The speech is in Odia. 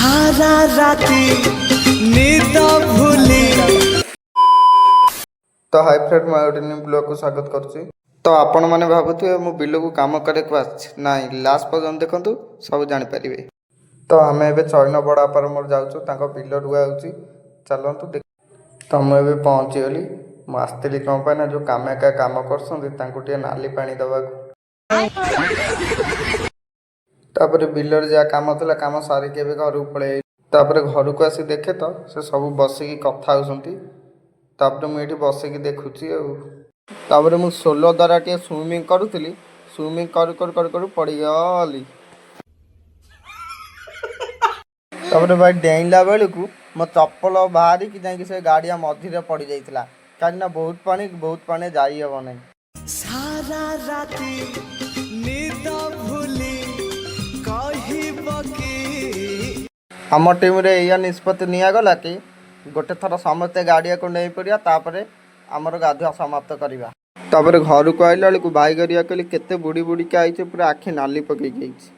ସାରା ରାତି ନିଦ ଭୁଲି। ତ ହାଇ ଫ୍ରେଣ୍ଡ, ମୁଁ ଆଉ ଗୋଟେ ନ୍ୟୁ ବ୍ଲଗ୍କୁ ସ୍ୱାଗତ କରୁଛି। ତ ଆପଣମାନେ ଭାବୁଥିବେ ମୁଁ ବିଲକୁ କାମ କରିବାକୁ ଆସିଛି। ନାଇଁ, ଲାଷ୍ଟ ପର୍ଯ୍ୟନ୍ତ ଦେଖନ୍ତୁ, ସବୁ ଜାଣିପାରିବେ। ତ ଆମେ ଏବେ ଚୈନ ବଡ଼ ବାପାର ମୋର ଯାଉଛୁ, ତାଙ୍କ ବିଲ ରୁଆ ହେଉଛି। ଚାଲନ୍ତୁ ଦେଖ। ତ ମୁଁ ଏବେ ପହଞ୍ଚିଗଲି। ମୁଁ ଆସିଥିଲି କ'ଣ ପାଇଁ ନା ଯେଉଁ କାମାକ୍ଷା କାମ କରୁଛନ୍ତି, ତାଙ୍କୁ ଟିକେ ନାଲି ପାଣି ଦେବାକୁ। ତାପରେ ବିଲରେ ଯାହା କାମ ଥିଲା, କାମ ସାରିକି ଏବେ ଘରକୁ ପଳେଇ ଆଇଲି। ତାପରେ ଘରକୁ ଆସି ଦେଖେ ତ ସେ ସବୁ ବସିକି କଥା ହେଉଛନ୍ତି। ତାପରେ ମୁଁ ଏଇଠି ବସିକି ଦେଖୁଛି ଆଉ ତାପରେ ମୁଁ ସୋଲ ଦ୍ୱାରା ଟିକେ ସୁଇମିଂ କରୁଥିଲି। ସୁଇମିଂ କରୁ କରୁ କରୁ କରୁ ପଡ଼ିଗଲି। ତାପରେ ଭାଇ, ଡେଇଁଲା ବେଳକୁ ମୋ ଚପଲ ବାହାରିକି ଯାଇକି ସେ ଗାଡ଼ିଆ ମଝିରେ ପଡ଼ିଯାଇଥିଲା, କାହିଁକିନା ବହୁତ ପାଣି, ବହୁତ ପାଣି, ଯାଇ ହେବ ନାହିଁ। ସାରା ରାତି ନିଦ ଭୁଲି କହିବ କି? ଆମ ଟିମ୍ରେ ଏଇଆ ନିଷ୍ପତ୍ତି ନିଆଗଲା କି ଗୋଟେ ଥର ସମସ୍ତେ ଗାଡ଼ିଆକୁ ନେଇ ପଡ଼ିବା, ତାପରେ ଆମର ଗାଧୁଆ ସମାପ୍ତ କରିବା। ତାପରେ ଘରକୁ ଆଇଲା ବେଳକୁ ଭାଇ ଘରିଆ କହିଲେ, କେତେ ବୁଡ଼ି ବୁଡ଼ିକି ଆଇଛି, ପୁରା ଆଖି ନାଲି ପକେଇକି ଆଇଛି।